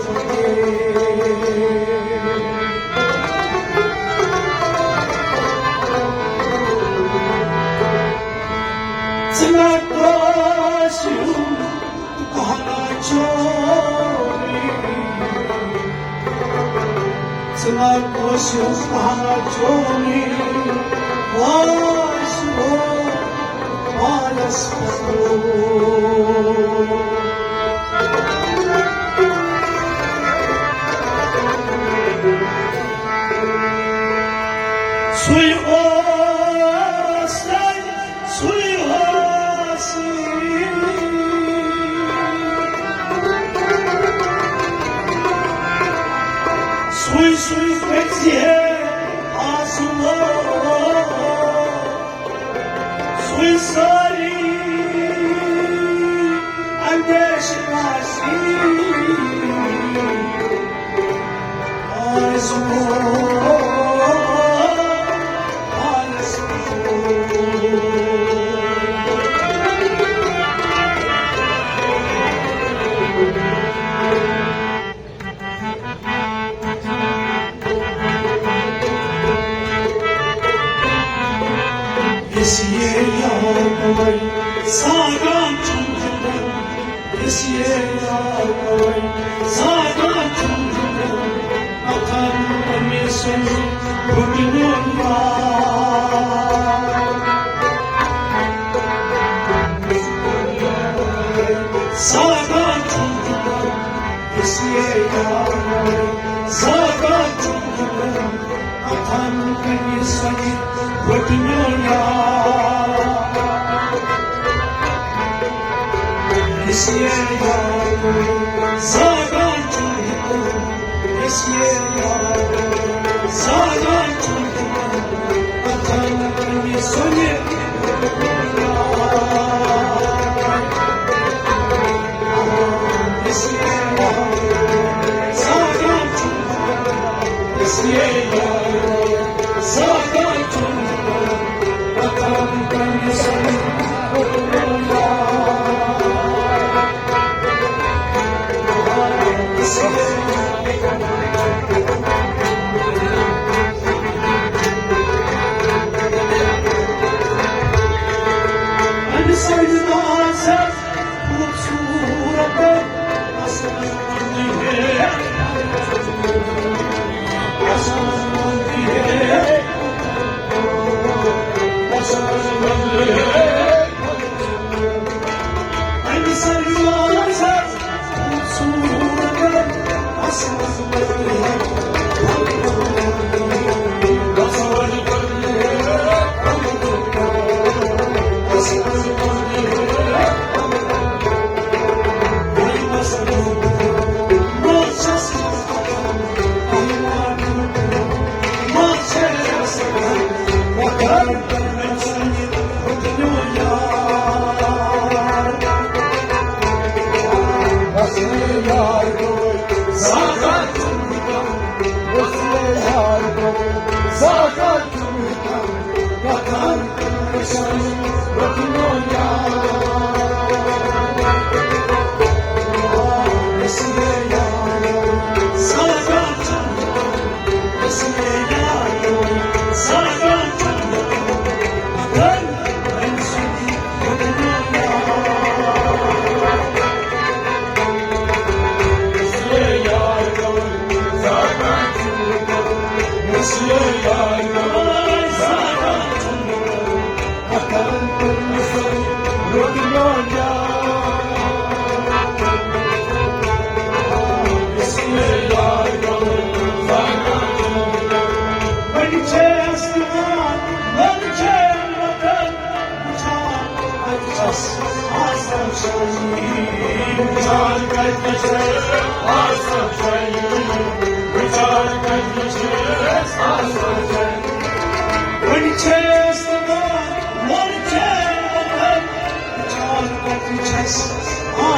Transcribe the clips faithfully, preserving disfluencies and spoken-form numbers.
ژٕ نہ کٲشِو بہانہ چوری، ژٕ نہ کٲشِو بہانہ چوری، واش ہو پانس پتو۔ سُے اوس، سُے اوس، سُے، سُے پٔزِ ہے آسو۔ سُے سٲری اندیشہٕ ناسی۔ آز گوٚو پانس۔ یُس یہِ یار بوے ساگان چھُم گِنٛدان، یُس یہِ یار بوے ساگان چھُم گِنٛدان، اَتھن أمِس سُنٛد بُڈٕ نیوٗن یار۔ ساگان چھُم گِنٛدان، یُس یہِ یار بوے ساگان چھُم گِنٛدان، اَتھن کَنہِ سۄنہِ وٕٹھ میون یار۔ یُس یہِ یار زاگان چھُ ہیوٚتمُت، یُس یہِ یار زاگان چھُ ہیوٚتمُت، اَتھن کَنہِ سۄنہِ وٕٹھ میون یار۔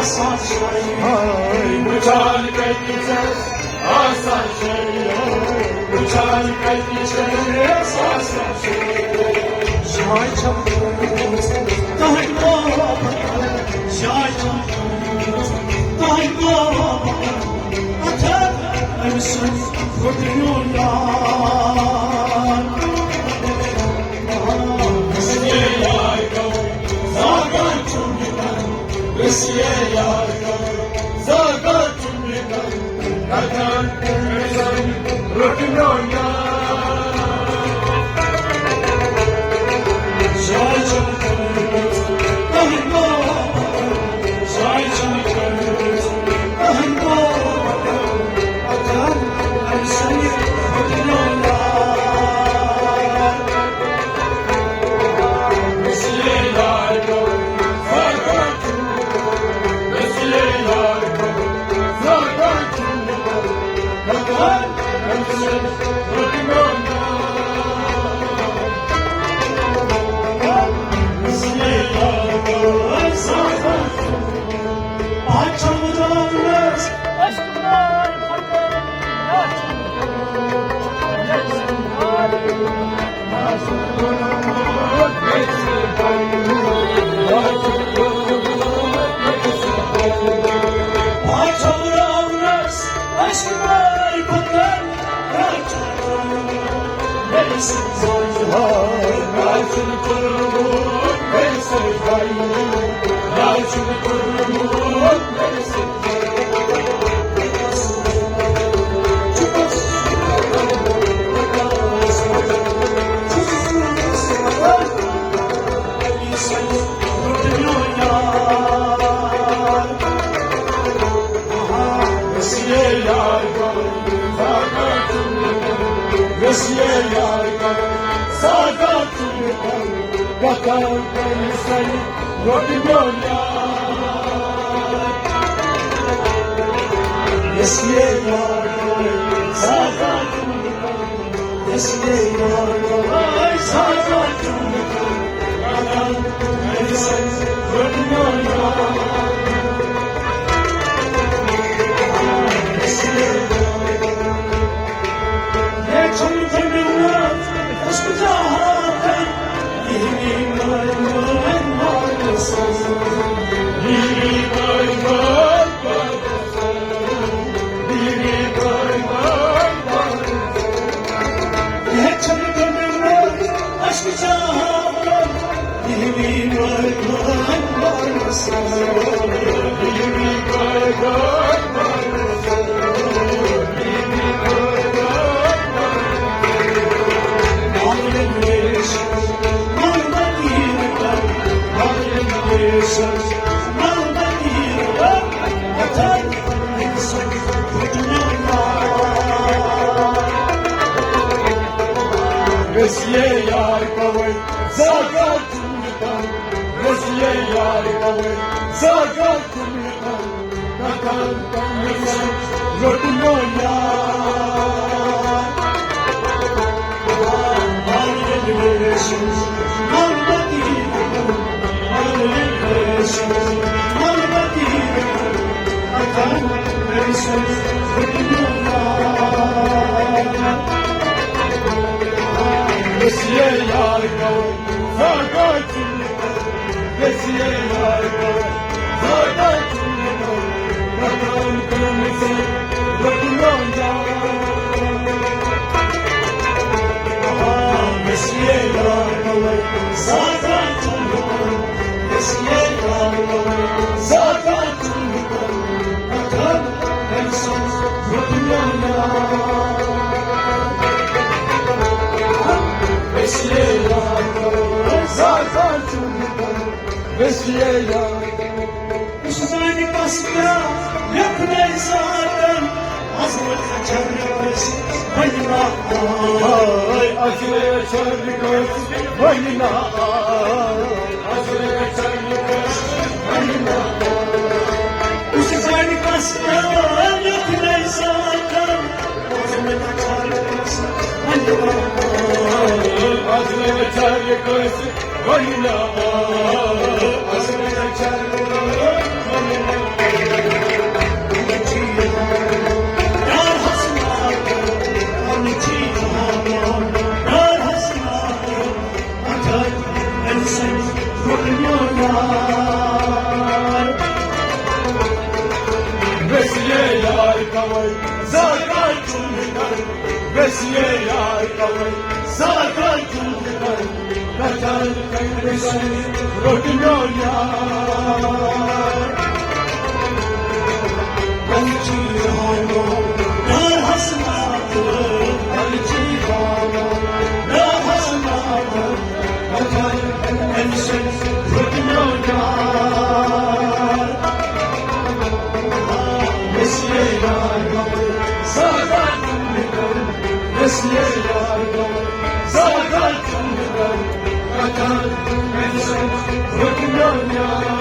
آسان شاعری۔ ہاے، وٕچھان کَتہِ چھَس آسان شاعری؟ وٕچھان کَتہِ چھَس آسان شاعری؟ جاے چھَم تُہٕنٛز، تۄہہِ محبت، جاے چھَم تُہٕنٛز، تۄہہِ محبت۔ زاگا جُملہٕ کر، کتھن کٔرۍ سۭتۍ روٚٹ میون یار۔ پنچی ہانو، نہ حسنات، پنچی ہانو، نہ حسنات، کتھن کٔرۍ سۭتۍ روٚٹ میون یار۔ اس لیے یار، زاگا جُملہٕ کر، اس لیے یار، زاگا جُملہٕ کر، کتھن کٔرۍ سۭتۍ روٚٹ میون یار۔